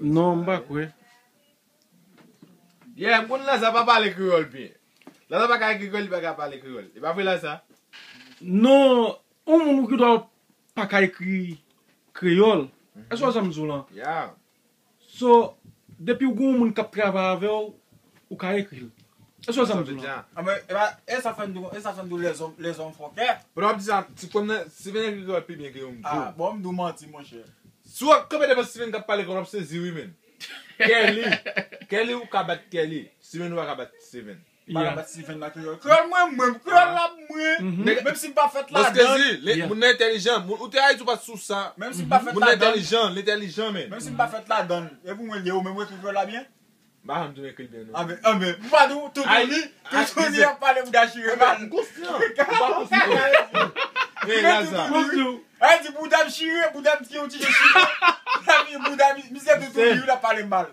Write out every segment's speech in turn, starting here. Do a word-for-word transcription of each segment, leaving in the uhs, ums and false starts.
Non, m pa kwè. Yeah, m konn Laza pa pale kreyòl byen. Laza pa ka ekri kreyòl, li pa ka pale kreyòl. E pa vre, Laza? Non, yon moun ou ki dwa pa ka ekri kreyòl. Èske w sa m di w lan? Yeah. So, depi w gen yon moun k ap travay avè w, ou ka ekri l. Èske w sa m di w lan? Ah, men, e pa, e sa fè m di w, e sa fè m di w lèzòm, lèzòm fòkè. Bon, w ap di sa, ti frè m nan, Steven ekri kreyòl pi byen ke yon m di w. Ah, bon, m di w manti, monchè. Si w ap kanpe devan Steven k ap pale kreyòl, w ap sezi wi, men. Kelly. Kelly, ou ka bat Kelly. Steven, ou pa ka bat Steven. M pa ka bat Steven nan kreyòl. Kreyòl mwen, mwen, kreyòl la mwen. Menm si m pa fèt ladan. Paske si, moun nan entèlijan, moun, ou te Ayiti, ou pa t sou sa. Menm si m pa fèt ladan. Moun nan entèlijan, l entèlijan, men. Menm si m pa fèt ladan. E pou mwen, li, ou menm, ou ekri kreyòl la byen? M pa janm di m ekri l byen, non. Anben, anben, m pa di w toutouni, toutouni ap pale bouda chire mal. M konsyan. Ou pa konsyan. Toutouni. Ay, di bouda m chire, bouda m ki yon ti jan chire. Bouda m, bouda m, misye toutouni, wi, l ap pale mal.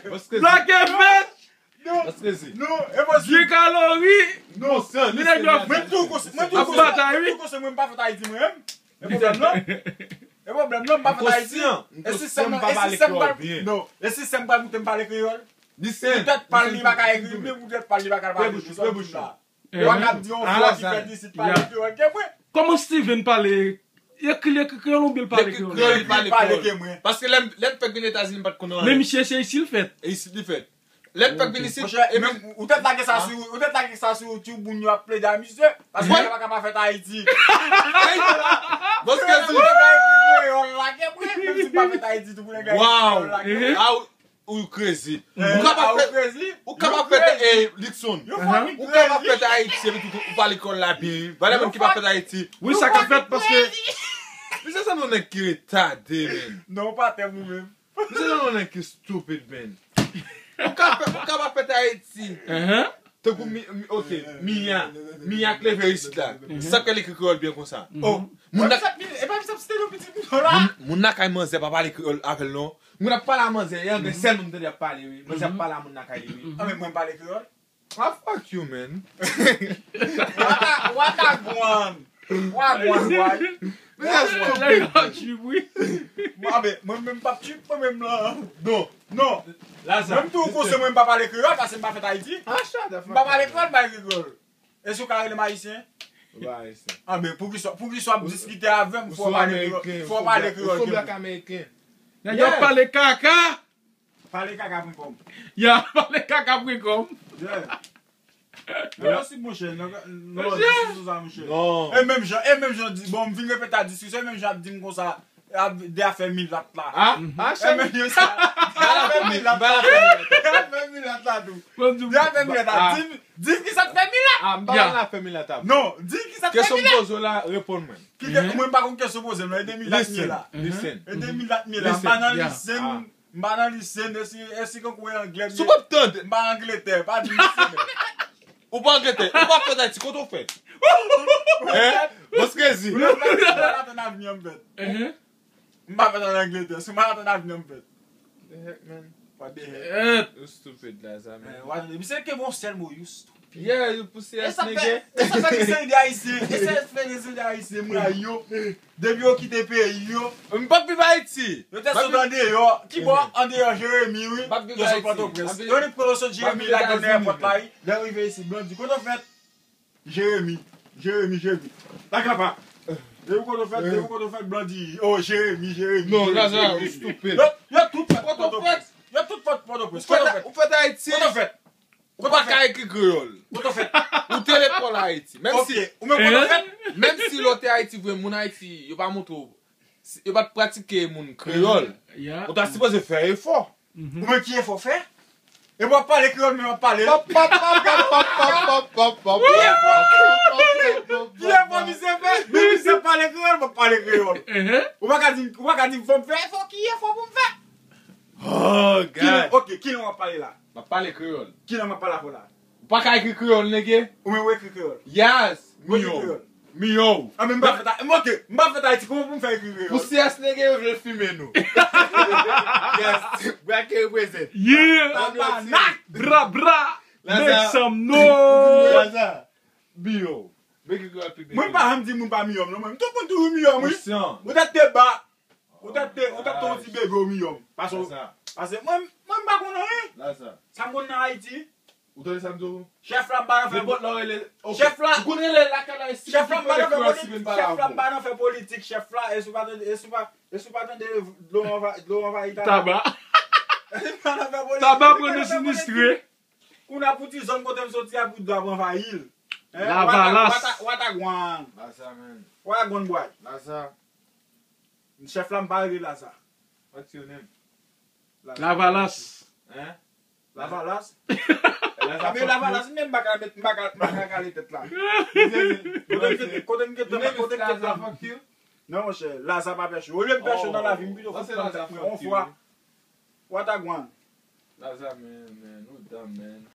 Paske Black Event! Non. Paske si. Non, e pa si. Byen kalori! Non, se, li se. Mwen tou konsyan, mwen tou konsyan, mwen tou konsyan, mwen m pa fèt Ayiti, mwen menm. E pwoblèm nan? E pwoblèm nan, m pa fèt Ayiti. E sistèm nan, e sistèm pa, non, e sistèm pa moute m pale kreyòl. Poutèt pa l li pa ka ekri, men poutèt pa l li pa ka pale kreyòl. Yo pa ka di yon fwa ki fèt isit pale kreyòl ke mwen. Kòman Steven pale? Li ekri, li ekri kreyòl oubyen l pale kreyòl? Li ekri kreyòl, li pale kreyòl ke mwen. Paske lè m, lè m fèk vin Etazini, m pa t konn anyen. Men misye se isit li fèt. E isit li fèt. Lè m fèk vin isit, monchè, e men ou tèt lage sa sou, ou tèt lage sa sou YouTube, moun yo ap plede a misye. Paske nèg la pa ka pa fèt Ayiti. Paske si ou te ka ekri kreyòl la, ke mwen, menm si m pa fèt Ayiti, tou pou nèg la ekri kreyòl la, ke mwen. Ou crazy. Ou kapab fèt, ou kapab fèt, eh, Likson. Ou kapab fèt Ayiti, epi tou ou pale kreyòl la byen. Valè moun ki pa fèt Ayiti. Wi, sa ka fèt paske. Misye sanble yon nèg ki retade, men. Non, ou pa tèm ou menm. Misye sanble yon nèg ki stupid, men. Ou ka fè, ou kapab fèt Ayiti. Tankou mi, mi, ok, Mia. Mia k leve isit la. Sa fè l ekri kreyòl byen konsa. Oh. Moun nan, e pa misye ap site non pitit moun la. Moun, moun nan kay manzè pa pale kreyòl avè l non. Moun ap pale a manzè, e anglè sèlman m tande ap pale, wi. Manzè ap pale a moun nan kay li, wi. Ah, men mwen m pale kreyòl. Ah, fuck you, man. What a, what a gwaan. What a gwaan, boy. What a gwaan. Bon, ah, ben, mwen menm m p ap trip, mwen menm lan. Non. Non. Mwen m tou konsyan mwen m pa pale kreyòl, paske m pa fèt Ayiti. M pa pale kreyòl, m pa ekri kreyòl. Èske w ka rele m ayisyen? Ou pa ayisyen. Ah, ben, poukisa, poukisa w ap diskite avè m, fò w pale kreyòl, fò w pale kreyòl ke mwen. Nèg yo ap pale kaka. Pale kaka pwen kòm. Ya, pale kaka pwen kòm. Yeah. Men posib, monchè, nan, nan, nan diskisyon sa, monchè. Non. E menm jan, e menm jan di, bon, m vin repete a diskisyon, e menm jan ap di m konsa, ap, de afè milat la. Ah, ah, e menm jan sa, de afè milat la. De afè milat la tou. De afè milat la. Di m, di m ki sa k fè milat. Ah, m pa pale afè milat la. Non, di m ki sa k fè milat. Kesyon m poze w la, reponn mwen. Ki ke, mwen m pa konn kesyon poze m la, e de milat m ye la. Listen. E de milat m ye la. M pa nan lisen. M pa nan lise, e si, e si kankou e anglè m ye. Si w p ap tande. M pa Angletè, pa di lise. Ou pa Angletè, ou pa fèt Ayiti, kote w fèt? Hein? Bòs Crazy. Ou pa atann avni an m fèt. M pa fèt an Angletè, si m pa atann avni an m fèt. The heck, man? What the heck? You stupid, Laza, man. Eh, what the, misye ke bon sèl mo, you stupid. Yeah, you pussy ass nigga. E sa fè, e sa fè misye de Ayisyen, e sa fè misye de Ayisyen, mwen a yo. Depi yo kite peyi yo. M p ap viv Ayiti. Yo te sot andeyò. Kibò? Andeyò Jeremi, wi. Yo sot Pòtoprens. Yo nik pran yo sot Jeremi, lage yo nan èpòt la, wi. Lè yo rive isit, Blondy, kote w fèt? Jeremi. Jeremi, Jeremi. Lage la pa. Depi kote w fèt, depi kote w fèt, Blondy. Oh, Jeremi, Jeremi. Non, Laza, ou stupid. Yo, yo tout fèt Pòtoprens. Yo tout fèt Pòtoprens. Kote w fèt? Ou fèt Ayiti. Kote w fèt? Ou pa ka ekri kreyòl. Kote w fèt? Ou te lekòl Ayiti. Menm si, ou menm kote w fèt? Menm si lè w te Ayiti vre, moun Ayiti, yo pa montre w, yo pa t pratike moun kreyòl. Ou ta sipoze fè efò. Ou menm ki efò w fè? E w ap pale kreyòl, men w ap pale. Ki efò misye fè? Men misye pale kreyòl, m ap pale kreyòl. Ou pa ka di, ou pa ka di fò m fè efò, ki efò pou m fè? Oh, God. Ok, ki lang w ap pale la? M ap pale kreyòl. Ki lang m ap pale avè w la? Ou pa ka ekri kreyòl, nèg. Ou menm ou ekri kreyòl? Yes. Ou ekri kreyòl? Miyo. Ah, men m pa fèt a, m, ok, m pa fèt Ayiti, kòman pou m fè ekri kreyòl? Pou C S, nèg, yo vle fimen nou. Yes. Bracket represent. Yeah. Tabanak. Bra, bra. Make some noise. Laza. Miyo. M ekri kreyòl pi byen. Mwen pa janm di moun pa miyo m, non, mwen. Tout moun toujou miyo m, wi. Poutèt te ba. Gwo miyòm. Pase, Laza. Pase mwen, mwen m pa konn anyen. Laza. Sa m konn nan Ayiti. Ou tande sa m di w? Chèf la m pa nan fè Nenpòt lè w rele. Ok. Chèf la- Ou konn rele lakay la e si Chèf la m pa nan fè politik. Chèf la m pa nan fè politik. Chèf la, e si w pa tande, e si w pa, e si w pa tande dlo anva- dlo anvayi taba. Taba. E si w pa nan fè politik. Taba pran nan sinistre. Kounye a pou ti zòn kote m soti a pou dlo ap anvayi l. Hein? Lavalas. Wata- Watagwan. Laza, man. Watagwan bway. Laza. Chèf la m pa rele Laza. What's your name? Lavalas. Hein? Lavalas. Laza Abe Lavalas, men m pa ka met, m pa ka, m pa ka kale tèt la. Kote m kete, kote m kete, kote m kete la. Fuck you. Non, monchè, Laza pa pècho. Olye m pècho nan lavi, m pito fout pran tèt mwen yon fwa. Watagwan. Laza, man, man, nou done, man.